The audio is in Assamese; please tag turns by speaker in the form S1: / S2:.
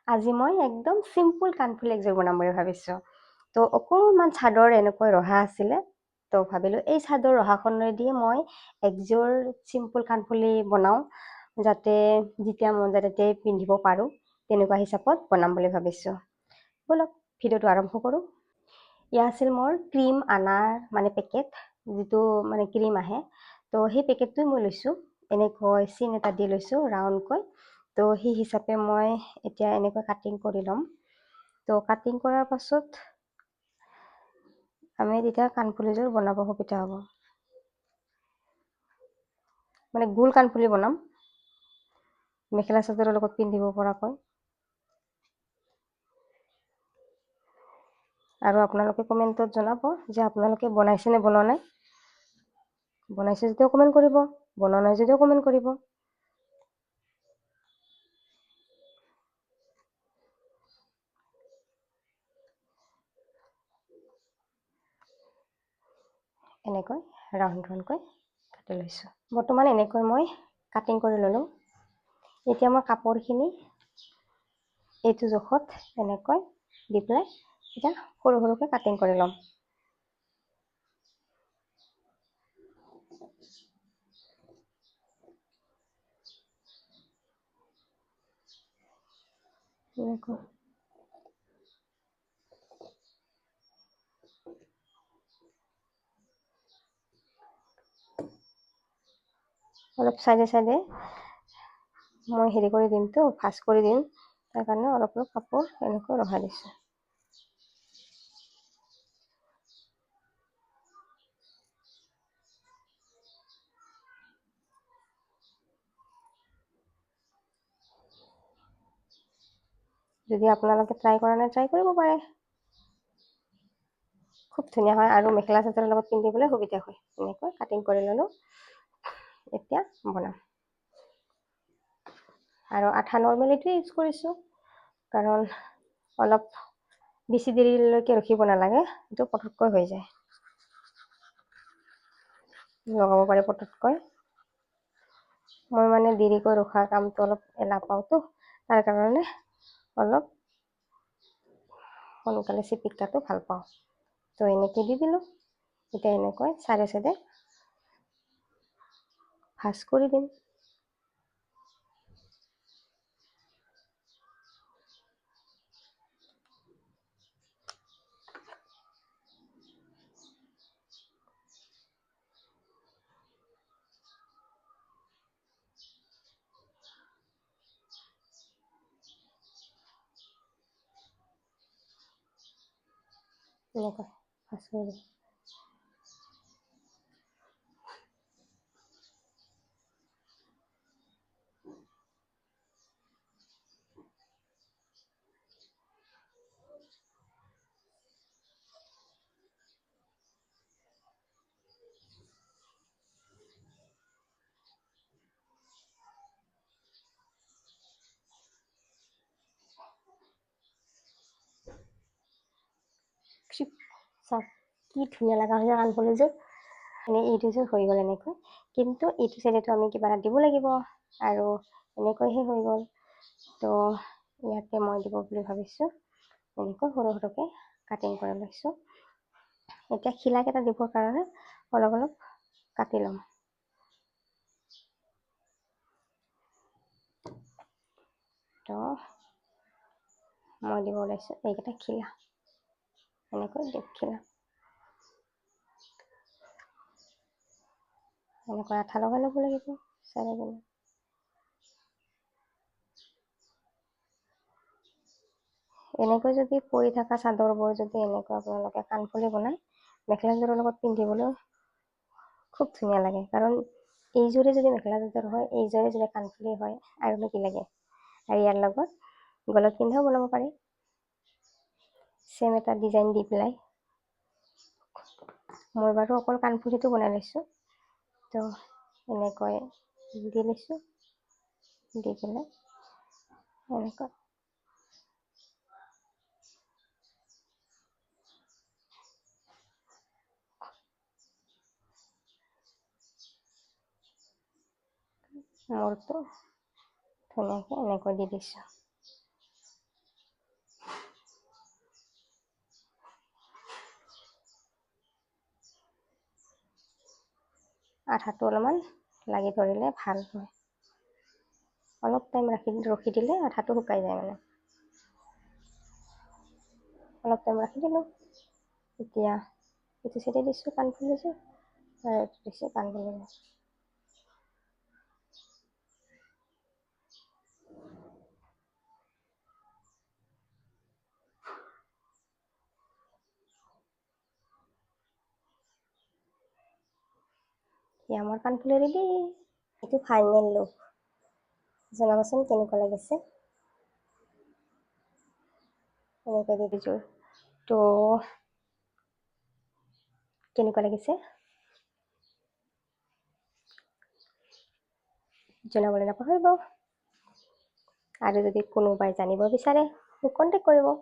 S1: আজি মই একদম চিম্পুল কাণফুলি একযোৰ বনাম বুলি ভাবিছোঁ। তো অকণমান চাদৰ এনেকৈ ৰহা আছিলে, তো ভাবিলোঁ এই চাদৰ ৰহাখনেদি মই একযোৰ চিম্পুল কাণফুলি বনাওঁ, যাতে যেতিয়া মন যায় তেতিয়াই পিন্ধিব পাৰোঁ, তেনেকুৱা হিচাপত বনাম বুলি ভাবিছোঁ। ব'লক ভিডিঅ'টো আৰম্ভ কৰোঁ। এয়া আছিল মোৰ ক্ৰীম আনাৰ মানে পেকেট, যিটো মানে ক্ৰীম আহে, তো সেই পেকেটটোৱে মই লৈছোঁ। এনেকৈ চিন এটা দি লৈছোঁ ৰাউণ্ডকৈ। তো সেই হিচাপে মই এতিয়া এনেকৈ কাটিং কৰি ল'ম। তো কাটিং কৰাৰ পাছত আমি তেতিয়া কাণফুলিযোৰ বনাব সুবিধা হ'ব। মানে গোল কাণফুলি বনাম, মেখেলা চাদৰৰ লগত পিন্ধিব পৰাকৈ। আৰু আপোনালোকে কমেণ্টত জনাব যে আপোনালোকে বনাইছে নে বনোৱা নাই। বনাইছে যদিও কমেণ্ট কৰিব, বনোৱা নাই যদিও কমেণ্ট কৰিব। এনেকৈ ৰাউণ্ড ৰাউণ্ডকৈ কাটি লৈছোঁ। বৰ্তমান এনেকৈ মই কাটিং কৰি ল'লোঁ। এতিয়া মই কাপোৰখিনি এইটো জোখত এনেকৈ দি পেলাই এতিয়া সৰু সৰুকৈ কাটিং কৰি ল'ম। এনেকৈ অলপ চাইডে চাইডে মই হেৰি কৰি দিমতো, ভাঁজ কৰি দিম, তাৰ কাৰণে অলপ অলপ কাপোৰ এনেকৈ ৰখাই দিছোঁ। যদি আপোনালোকে ট্ৰাই কৰা নাই, ট্ৰাই কৰিব পাৰে, খুব ধুনীয়া হয় আৰু মেখেলা চাদৰৰ লগত পিন্ধিবলৈ সুবিধা হয়। এনেকৈ কাটিং কৰি ল'লোঁ। এতিয়া বনাম। আৰু আঠা নৰ্মেলিটোৱে ইউজ কৰিছোঁ, কাৰণ অলপ বেছি দেৰিলৈকে ৰখিব নালাগে, এইটো পটককৈ হৈ যায়, লগাব পাৰি পটককৈ। মই মানে দেৰিকৈ ৰখা কামটো অলপ এলাহ পাওঁতো, তাৰ কাৰণে অলপ সোনকালে চিপিকাটো ভাল পাওঁ। তো এনেকৈ দি দিলোঁ। এতিয়া এনেকৈ চাইডে চাইডে ভাঁজ কৰি দিম। এনেকৈ ভাঁজ কৰি দিম। চাওক কি ধুনীয়া লগা হৈছে কাণফুলিযোৰ। মানে এইটোযোৰ হৈ গ'ল এনেকৈ, কিন্তু এইটো চাইডেতো আমি কিবা এটা দিব লাগিব, আৰু এনেকৈহে হৈ গ'ল। তো ইয়াতে মই দিব বুলি ভাবিছোঁ, এনেকৈ সৰু সৰুকৈ কাটিং কৰি লৈছোঁ। এতিয়া খিলাকেইটা দিবৰ কাৰণে অলপ অলপ কাটি ল'ম। তো মই দিব ওলাইছোঁ এইকেইটা খিলা, এনেকৈ দিম খিলা। এনেকৈ আঠা লগাই ল'ব লাগিব চাৰিওপিনে। এনেকৈ যদি পৰি থকা চাদৰবোৰ যদি এনেকৈ আপোনালোকে কাণফুলি বনায়, মেখেলা চাদৰৰ লগত পিন্ধিবলৈ খুব ধুনীয়া লাগে। কাৰণ এইযোৰে যদি মেখেলা চাদৰ হয়, এইযোৰে যদি কাণফুলি হয়, আৰুনো কি লাগে। আৰু ইয়াৰ লগত গলত পিন্ধাও বনাব পাৰি, চেম এটা ডিজাইন দি পেলাই। মই বাৰু অকল কাণফুলিটো বনাই লৈছোঁ। তো এনেকৈ দি লৈছোঁ, দি পেলাই এনেকৈ মূৰটো ধুনীয়াকৈ এনেকৈ দি দিছোঁ। আঠাটো অলপমান লাগি ধৰিলে ভাল হয়। অলপ টাইম ৰখি দিলে আঠাটো শুকাই যায় মানে। অলপ টাইম ৰাখি দিলোঁ। এতিয়া এইটো চাইডে দিছোঁ কাণফুলিযোৰ আৰু এইটো দিছোঁ কাণফুলিযোৰ। এতিয়া আমাৰ কাণফুলি ৰেডি। এইটো ফাইনেল লুক। জনাবচোন কেনেকুৱা লাগিছে। এনেকৈ দি দিছোঁ। তো কেনেকুৱা লাগিছে জনাবলৈ নাপাহৰিব। আৰু যদি কোনোবাই জানিব বিচাৰে মোক কণ্টেক্ট কৰিব।